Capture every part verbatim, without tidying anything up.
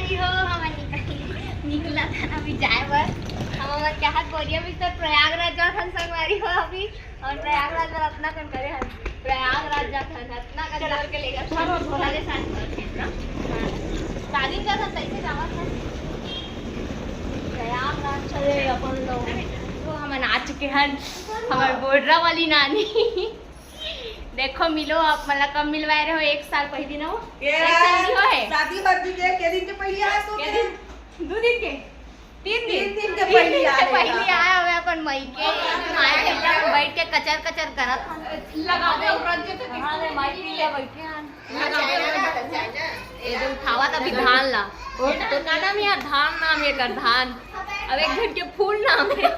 हो, हमन निकल, निकलत हन अभी जाए बर। हमन के हाथ बोरिया बिस्तर प्रयागराज जात हन संगवारी हो अभी। और प्रयागराज में अतना कन करे हन, प्रयागराज जात हन, अतना कन चला। जोर के लेकर चलो, चलो। साढ़े सात बजे ना। हाँ। शादी जात हन, तैसे जावत हन। प्रयागराज चले अपन लोग। तो हमन आ चुके हन, हमर बोडरा वाली नानी। देखो, मिलो आप, मतलब, कब मिलवाए रहे हो? एक साल पहली ना हो? ये एक साल नहीं हो है? शादी हो दी के, के दिन के पहले आए तो के के? दिन? दो दिन के? तीन दिन? तीन दिन के तीन पहले दिन आए के पहले हैं। आए हुए अपन मई के, माई के घर में बैठ के कचर कचर करत। लगावे और रंग जो तो हाँ, ले, माई पी लिया, बैठे हैं। लगावे और रंग। ये जो उठावा था अभी धान ला। तो का नाम यार? धान नाम ये कर धान। अब एक घंटे फूल नाम है।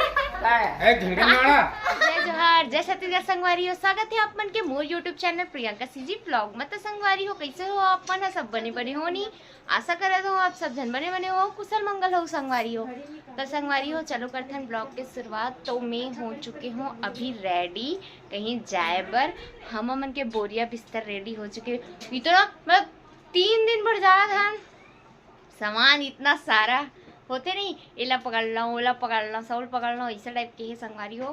एक घंटे मारा। जय जोहार, जय छत्तीसगढ़ संगवारी हो। स्वागत है आप मन के मोर YouTube channel Priyanka CG blog में। तो संगवारी हो, कैसे हो आप मन? सब बने बने हो नी? आशा करत हो आप सब झन बने बने हो, कुशल मंगल हो संगवारी हो। तो संगवारी हो, चलो करथन ब्लॉग के शुरुआत। तो मैं हो चुके हूँ अभी रेडी कहीं जाए बर। हम मन के बोरिया बिस्तर रेडी हो चुके। इतना मतलब तीन दिन भर जात हन, सामान इतना सारा होते नहीं, एला पकड़ लो, ओला पकड़ लो, सौल पकड़ लो, ऐसा टाइप के है संगवारी हो।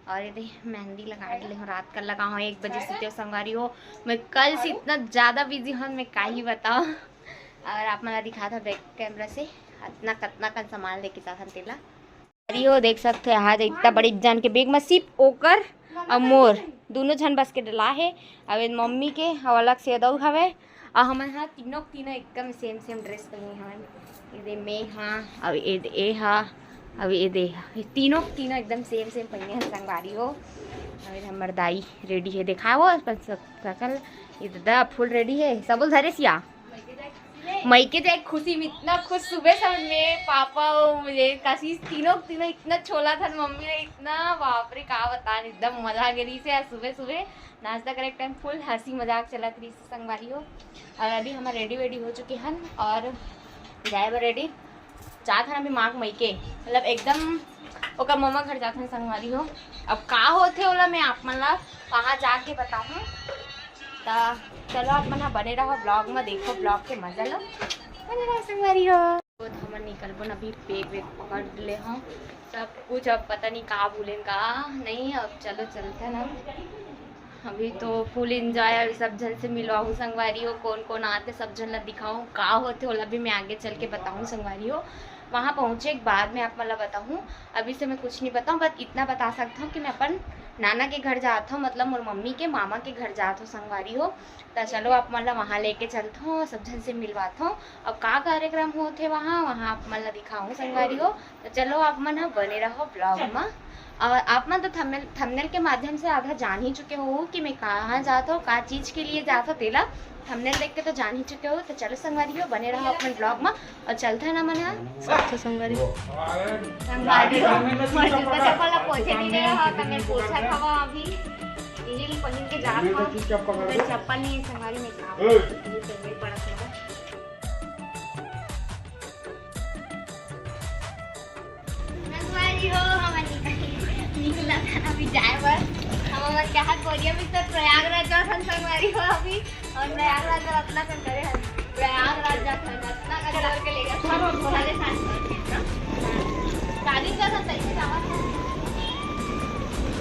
और ये दे मेहंदी लगा ले हो, रात का लगा हो, एक बजे से तो संगवारी हो। मैं कल से इतना ज्यादा बिजी हूँ, मैं का ही बताऊँ। और आप मन ला दिखात हव बैक कैमरा से, अतना कतना कन सामान लेके जात हन तेला। अरे हो, देख सकते हो, यहाँ इतना बड़ी जान के बैग में सिर्फ ओकर और मोर दोनों झन बस के डला है। अब ये मम्मी के और अलग से दऊ हवे। और हमन हा तीनों तीनों एकदम सेम सेम ड्रेस पहने हवन। ये दे मैं हा, अब ये दे ए हा, अब ये दे हा। ये तीनों तीनों एकदम सेम सेम पहने हैं संगवारी हो। अब ये हमर दाई रेडी है, दिखाओ अपन शक-, शकल। ये दादा फुल रेडी है, सबल धरे सिया। मई के जाए खुशी में इतना खुश, सुबह से में पापा और मुझे कशिश तीनों तीनों इतना छोला था मम्मी ने, इतना बाप रे का बतान, एकदम मजा आ गई से। आज सुबह सुबह नाश्ता करे टाइम फुल हंसी मजाक चलत रही संगवारी हो। और अभी हमर रेडी वेडी हो चुके हन और जाए बर रेडी जात हन अभी माँ के मई के, मतलब एकदम ओकर ममा घर जात हन संगवारी हो। अब का होथे ओला मैं आप मन ला वहाँ जाके बताऊँ। त चलो आप मन ह बने रहो ब्लॉग में, देखो ब्लॉग के मजा लो, बने रहो संगवारी हो। तो हमन निकलबो न अभी, बैग वैग पकड़ ले हो सब कुछ। अब पता नहीं का भूलेन का नहीं। अब चलो चलते ना, अभी तो फुल एंजॉय। अभी सब झन से मिलवाहूँ संगवारी हो, कौन कौन आते सब झन ला दिखाऊँ, का होथे ओला भी मैं आगे चल के बताऊँ संगवारी हो। वहाँ पहुँचे के बाद में आप मन ला बताऊँ, अभी से मैं कुछ नहीं बताऊँ, बस इतना बता सकता हूँ कि मैं अपन नाना के घर जात हूँ, मतलब मोर मम्मी के मामा के घर जात हूँ संगवारी हो। त चलो आप मन ला वहाँ लेके चलत हूँ, सब झन से मिलवात हूँ। अब का कार्यक्रम होथे वहाँ, वहाँ आप मन ला दिखाऊँ संगवारी हो। तो चलो आप मन ह बने रहो ब्लॉग में। और आप मन तो थंबनेल, थंबनेल के माध्यम से आधा जान ही चुके हो कि मैं कहाँ जात हूँ, का चीज के लिए जात हूँ, तेला थंबनेल देख के तो जान ही चुके हो। तो चलो संगवारी हो, बने रहो अपन ब्लॉग में और चलते हैं ना मन ह। अच्छा संगवारी। संगवारी हो, मोर जूता चप्पल ला पोछे नहीं रहे हो, तो मैं पोछा खावा अभी। यही में पहन के जात हूँ। मेरे चप्पल नहीं है संगवारी में, का ये पहले पड़ा था। संगवारी हो, हमन निकल, निकलत हन अभी जाए बर। हमन के हाथ बोरिया में से प्रयागराज जात हन संगवारी हो अभी। और प्रयागराज में अतना कन करे हन, प्रयागराज जात हन, अतना कन करके लेगा। साढ़े सात बजे ना। शादी का था, तैसे जावा था।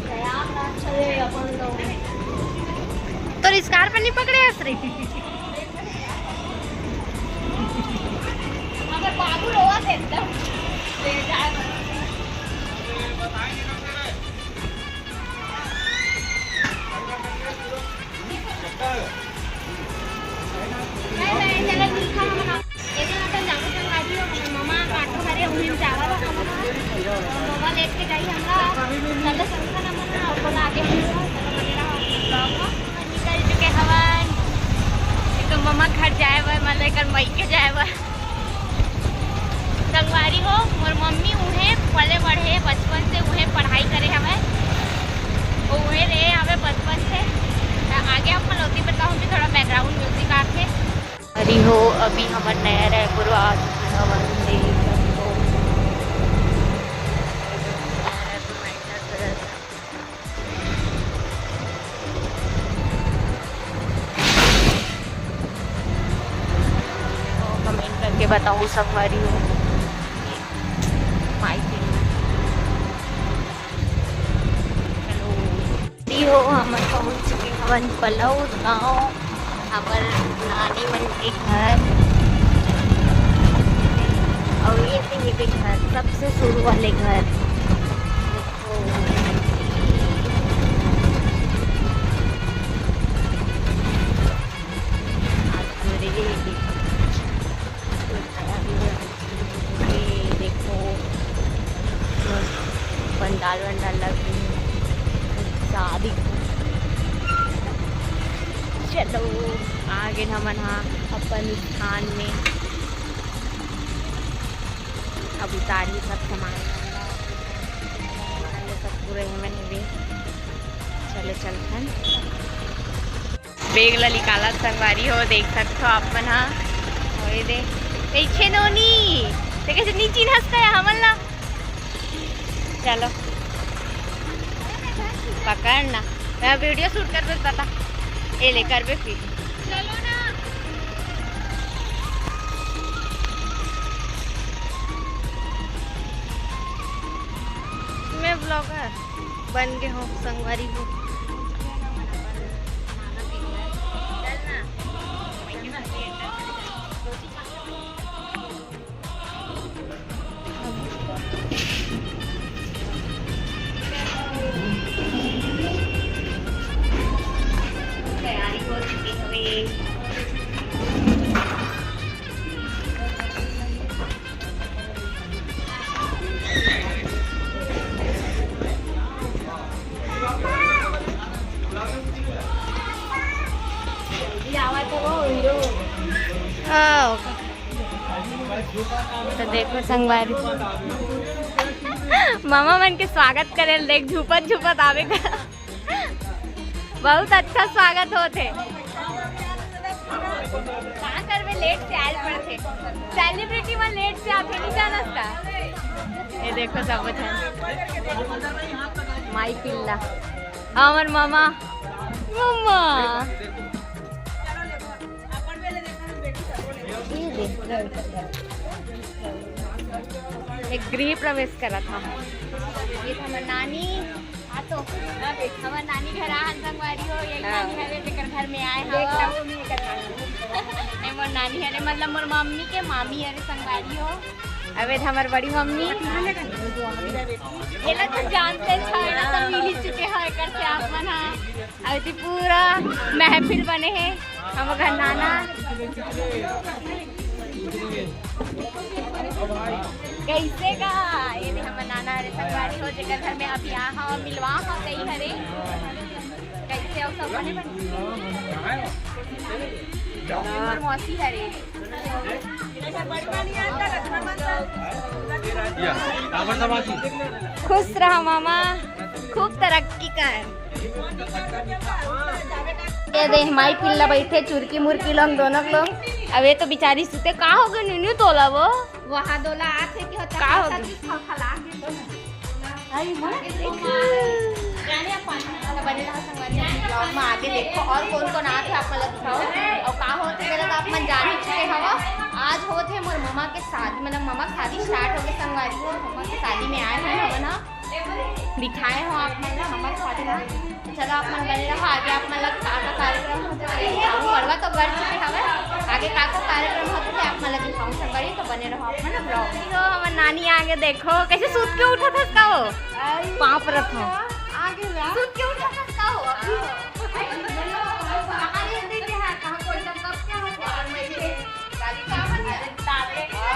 प्रयागराज चले अपन लोग। तो रिस्कार पर नहीं पकड़े हस रे? हमर बाबू रोवत हे एकदम। ले जाए बर। नहीं, नहीं, चलो ठीक है, हम एदे मतलब जानो संगवारी हो, हमर ममा काटो हरे, उन्हें जावा ला हमन। ममा लेके जाई हमरा, चलो संगवारी हमन, और बोला आगे हम लोग, चलो बने रहो, vlog में। निकल चुके हवन। एक तो ममा घर जाए बर, मतलब एकर मई के जाए बर। संगवारी हो, मोर मम्मी उहे पले बढ़े, बचपन से उहे पढ़ाई करे हवे, वो उहे रहे हवे बचपन से। त आगे आप मन ला ओती बताहूँ कि थोड़ा background music आथे। अरे हो, अभी हमर नया रायपुर आ चुके हवन, देख सकते हो। नया रायपुर में enter करत हन। तो comment करके बताओ संगवारी हो, माई के चलो, दी हो, हमन पहुंच चुके हवन पलौद गांव, हमर नानी मन के घर। और ये थे ये घर, सबसे शुरू वाले घर। ये देखो, मस्त पंडाल वंडाल लगे हे, शादी। चलो, आ गए हमन हा अपन स्थान में। अब उतारी सब सामान, ये सब पूरे हमन हवे। चलो, चलथन। बैग ला निकालत संगवारी हो, देख सकथो आप मन हा। ओए दे, कइसे नोनी? ते कइसे नी चिन्हस का हमन ला? चलो, पकड़ ना, मैं वीडियो शूट कर बस बता। ए ले करबे फिर। चलो ना। मैं ब्लॉगर बन गए हो संगवारी हो। तैयारी हो चुकी हवे। आओ। तो देखो संगवारी, मामा मन के स्वागत करे ल देख, झुपत झुपत आवे का। बहुत अच्छा स्वागत होथे। का करबे, लेट से आए पड़थे। सेलिब्रिटी मन लेट से आथे, नहीं जानस का? ये देखो सब झन। माई पिल्ला, हमर मामा, मामा। ये देख। एक गृह प्रवेश करा था। ये हमर नानी। हाँ तो, हमर नानी घर आ, संगवारी हो, यही हाँ। नानी हरे, तेकर घर में आए हव। ए मोर नानी हरे, मतलब मोर मम्मी के मामी हरे, संगवारी हो। अबे हमर बड़ी मम्मी। एला तो जानते छ, एला तो मिल ही चुके हो एकर से आप मन हा। अउ एती पूरा महफिल बने हे, हमर घर नाना। कैसे का? ये दे हमर नाना हरे संगवारी हो, जेकर घर में अभी आ हव, मिलवा हव तई हरे। कैसे हो सब बने बने? हमर मौसी हरे। या, काबर समाजी? खुश रहा मामा, खूब तरक्की कर। ये दे माई पिल्ला बैठे चुरकी मुरकी लोग दोनों लोग। अब ये तो बेचारी सुते, का हो गए नुनू तोला वो? वहाँ दोला आथे कि होता का हो गए? खला के तो ना। आई माँ। बने रहा संगवारी, vlog में आगे देखो और कौन कौन आथे आप मन ला दिखाओ। और का होथे तेला तो आप मन जान ही चुके हव। आज होथे मोर ममा के शादी, मतलब ममा के शादी start हो गए संगवारी हो, ममा के शादी में आए हैं हमन हा। दिखाए हो आप मन ला हमर शादी ला। चलो आप मन बने रहो, आगे आप मन ला का का कार्यक्रम होथे तेला दिखाऊं। मड़वा तो गड़ चुके हवे, आगे का का कार्यक्रम होथे ते आप मन ला दिखाऊं संगवारी, तो बने रहो आप मन vlog में। तो हमर नानी आगे देखो, कैसे सूत के उठा था इसका वो? पाँव परत हो। आगे जा। सूत के उठा था इसका वो? अभी। कहाँ नहीं देखे हैं, कहाँ कोई लोग कब क्या होता है?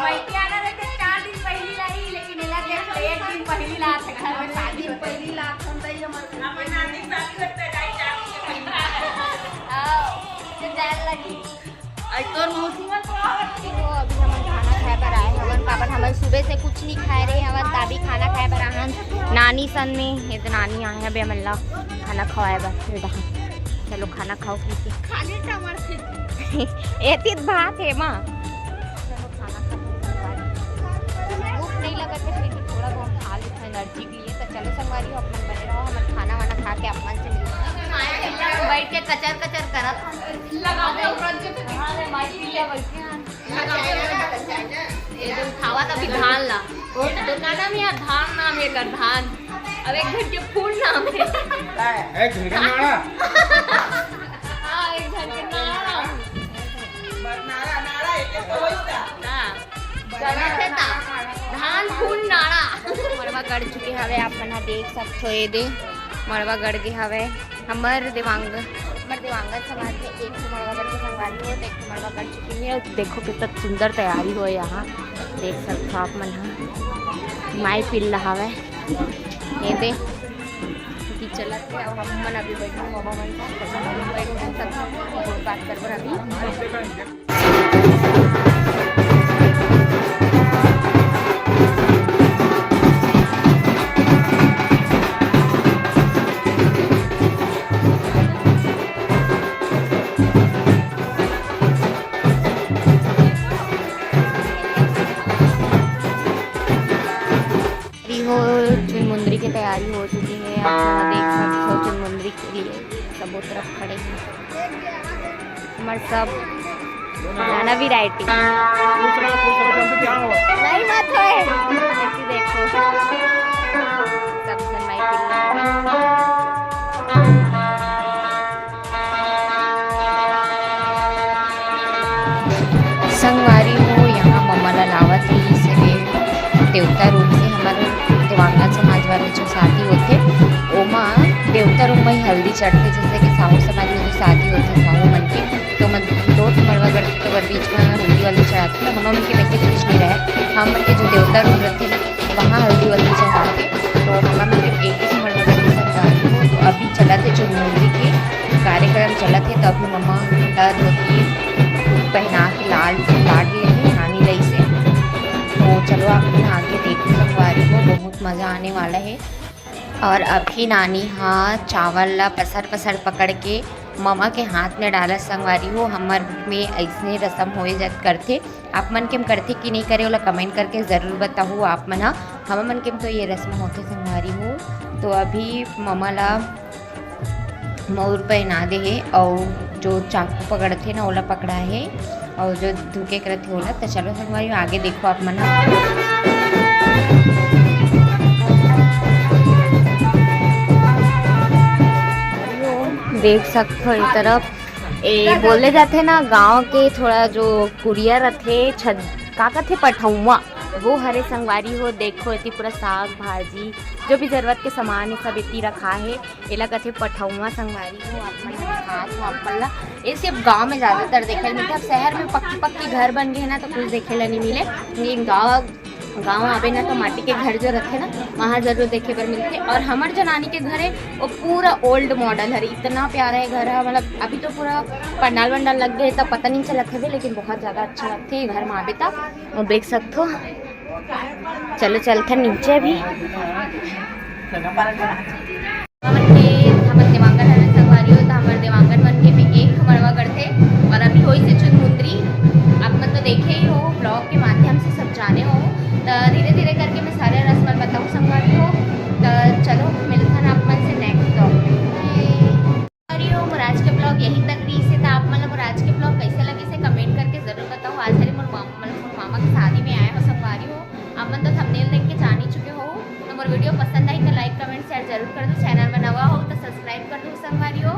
मइके आना रहिथे, चार दिन पहिली ला ही, लेकिन एला देख ले, एक दिन पहिली ला आथे घर में शादी पहिली ला आथे, तई हमर हमर नानी शादी होथे, ढाई चार दिन पहिली। आओ, तो जाए लगी। आई तोर मौसी मन तो आवत हे। तो अभी हमन खाना खाए बर आए हवन, काबर हमन सुबह से कुछ नहीं खाए रहे हवन, तभी खाना खाए बर आहन नानी सन में। ये तो नानी आए हवे हमन ला खाना खवाए बर। ये दहा। चलो खाना खाओ पी के। खाली टमाटर। एती भात हे माँ। चलो खाना खा। भूख नहीं लगत हे, फिर भी थोड़ा बहुत खा लेते हैं एनर्जी के लिए। तो चलो संगवारी हो, अपन बने रहो, हमन खाना वाना खा के अपन से मिलते हैं। बैठ के कचर कचर करत हन। लगा दे, हाँ, माई पी ले, बैठे हैं। लगा दे, लगा दे। अभी धान ला। तो का नाम हे? धान नाम हे एकर, धान। अब एक झन के फूल नाम हे। एक झन के नाड़ा। हाँ, एक झन के नाड़ा। हाँ। चलत हे ता। धान फूल नाड़ा। मड़वा गड़ चुके हवे, आप मन ह देख सकथो, ये दे मड़वा गड़ गे हवे। हमर देवांग-, हमर देवांगन समाज में एक ठो मड़वा गड़ के संगवारी हो, तो एक ठो मड़वा गड़ चुके हे। देखो कितना सुंदर तैयारी हो यहाँ, देख सकथो आप मन ह। माई पिल्ला हवे, ये दे कि चलत हे। अब हम मन अभी बैठे, बाबा मन साथ बैठे, तब बात करबो अभी। तैयारी हो, चुनमुंदरी की तैयारी हो चुकी है। आप यहाँ देख सकते हो, चुनमुंदरी के लिए सब वो तरफ खड़े हैं। हमारे सब पुराना वैरायटी। नहीं मत होए। देखो, सब सनमाई पिल्ला। संगवारी हो, यहाँ ममा ला लावत रहिस हे देवता रूम से। हमर देवांगन समाज वाले जो शादी होथे, ओमा देवता रूम में ही हल्दी चढ़थे। जैसे कि साहू समाज में जो शादी होथे, साहू मन के, तो मन दो ठो मड़वा गड़थे, तो ओकर बीच में हल्दी वाली चढ़ाथे। तो हमन के वैसे कुछ नहीं रहे, हमन के जो देवता रूम रथे ना, वहाँ हल्दी वल्दी चढ़ाथे। तो ममा मन के एक ही मड़वा गड़थे संगवारी हो। तो अभी चलत हे चुनमुंदरी के कार्यक्रम चलत हे, तो अभी ममा ला धोती पहना के लाल लागे हे नानी लइसे। तो चलो आप मन आगे देखो संगवारी हो, बहुत मजा आने वाला है। और अभी नानी हा चावल ला पसर पसर पकड़ के ममा के हाथ में डालत संगवारी हो। हमर में ऐसने रसम होए जत करथे, आप मन के म करथे कि नहीं करे, ओला comment करके जरूर बताहू आप मन ह। हमर मन के म तो ये रसम होथे संगवारी हो। तो अभी ममा ला मउर पहना दे हे, अउ जो चाकू पकड़थे ना, ओला पकड़ा हे, अउ जो धुके करत हे ओला। तो चलो संगवारी हो, आगे देखो आप मन ह। देख सकथो ए तरफ, ए बोले जाथे ना, गांव के थोड़ा जो कुरिया रथे, छद-, का कथे, पठौवा, वो हरे संगवारी हो। देखो, एती पूरा साग भाजी, जो भी जरूरत के सामान हे, सब एती रखा हे। एला कथे पठौवा संगवारी हो। आप मन दिखात हो आप मन ला। ये सिर्फ गांव में ज्यादातर देखे ल मिलथे। अब शहर में पक्की पक्की घर बन गए ना, तो कुछ देखे ला नहीं मिले। लेकिन गांव, गांव आबे ना, तो माटी के घर जो रथे ना, वहाँ जरूर देखे बर मिलथे। और हमर जो नानी के घर है, वो पूरा old model है, इतना प्यारा है घर है। मतलब अभी तो पूरा पंडाल वंडाल लग गए, तब पता नहीं चलत हवे, लेकिन बहुत ज्यादा अच्छा लगथे ये घर में आबे तब। वो देख सकथो। चलो चलथन नीचे अभी। हमन के, हमन देवांगन हरन संगवारी हो, त हमर देवांगन मन के में एक ठो मड़वा गड़थे और अभी होइस हे चुनमुंदरी। आप मन तो देखे ही हो, vlog के माध्यम से सब जाने हो। त धीरे-धीरे करके मैं सारे रस्म बताहूँ संगवारी हो। त चलो मिलथन आप मन से next vlog में। संगवारी हो, मोर आज के vlog यहीं तक रहिस हे। त आप मन ला मोर आज के vlog कैसे लगिस हे, comment करके जरूर बताओ। आज हरे मोर मामा, मतलब मोर मामा के शादी में आए हो संगवारी हो। आप मन तो thumbnail देख के जान ही चुके हो। तो मोर video पसंद आई तो like, comment, share जरूर कर दो। Channel में नवा हो तो subscribe कर दो संगवारी हो।